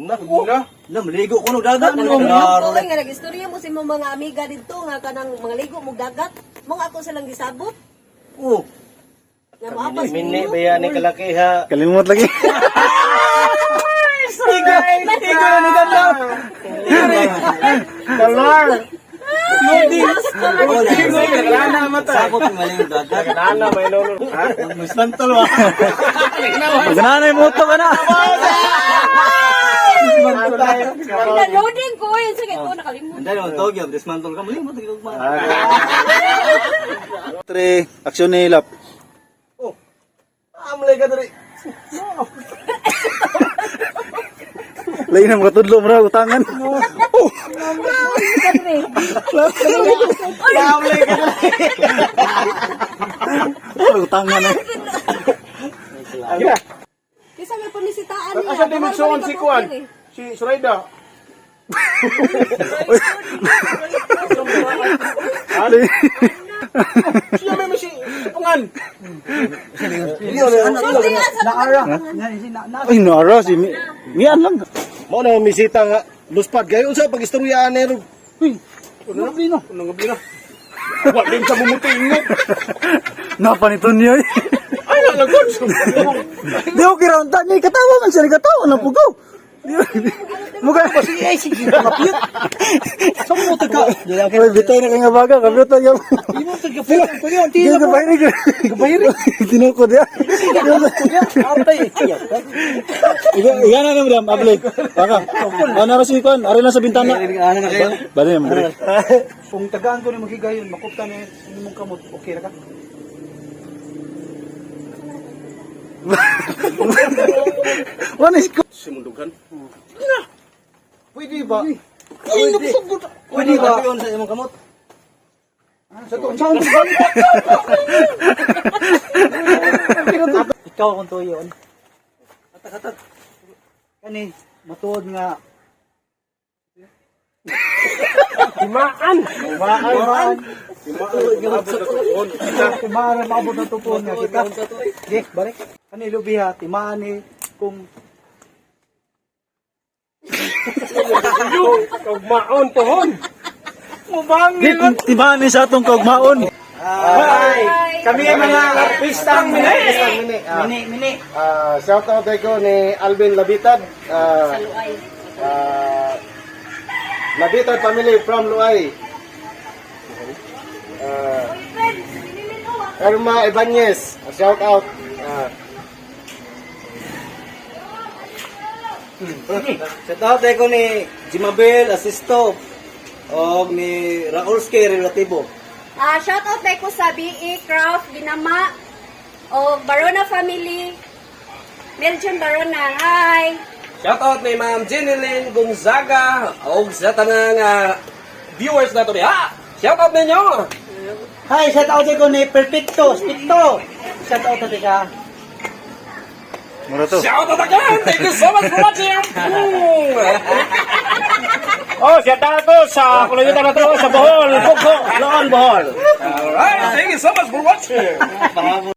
Naku. Na. Na, maligo ko no dagat. Ano Klaro. ko nga nag-istorya mo sa imong mga amiga didto nga kanang mga ligo mo dagat. Mga ako silang gisabot. Oh. Nga moapas Mini ninyo. ba yan ni kalaki ha? Kalimot lagi. Igo na ni Danlaw. Kalar. Loading. Loading. Na mata. Sabot yung maling dagat. Nana may lolo. Mismantol ba? Magananay mo to ka na. Na-loading ko yun. Sige ko, nakalimutan. Hindi naman tawag yun. Dismantle ka. Mali mo. Tigugma. Tre, aksyon ni Lap. Oh. Amlay ka diri. Lain na makatudlo mo ra utangan. Oh, Amlay ka diri. oh, utangan eh. Kisa may pamisitaan niya. Asa di magsuon si Kuan? Si Suraida. Siya may si Pungan. Naara. Ay, nara si Mian lang. Mo na misita nga. Luspad kayo. Unsa pag-istoryaan ni Rob? Uy, ano no? Unang gabi na. Wa din sa bumutingot. Napanito niya eh. Ay, nalagod. Di ko kiraunta niya. Katawa man siya. Katawa na pugaw. Mukha pa siya. Ay, sige. Kapiyot. Sa mo taga. Uy, bitay na kay nga baga. Kapiyot na yung. Di mo taga. Pwede ang Di tila ka mo. bayri. Gabayri. Tinukod ya. Atay. Iga na naman, Able. Baka. Ano ra si Kwan? Ari lang sa bintana. Ano na kayo? Bali naman. Dre. Kung tagaan ko ni maghigayon, makupta ni imong kamot, okay ra ka? One is ko. Simundugan. Pwede ba? Ay, nakusog Pwede ba? Yun sa imong kamot. Sa to, saan ko Ikaw akong tuyo. Atak-atak. Kani, matuod nga. Timaan. Timaan. Timaan. Timaan na maabot na tupon nga kita. Sige, balik. Kani lubi ha, timaan ni kung Kagmaon pohon. Di, timaan ni sa atong kaugmaon. Hi. Kami ang mga artistang mini. Mini. mini mini. Shout out ko ni Alvin Labitad. Sa Luay. Labitad family from Luay. Irma Ibanez, shout out. Shout out ko ni Jimabel Asisto og ni Raulski Relativo. Ah, shout out ko sa BE Craft Ginama o Barona family. Melchon Barona. Hi. Shout out ni Ma'am Jeneline Gonzaga og sa tanang viewers nato diha. Shout out ninyo. Hi, shout out ko ni Perfecto, Spicto. Shout out natin siya. Mura to. Shout out again. Thank you so much for watching. Oh, siya tato sa kulayutan na to sa Bohol. Bugho, Loon, Bohol. Alright, thank you so much for watching.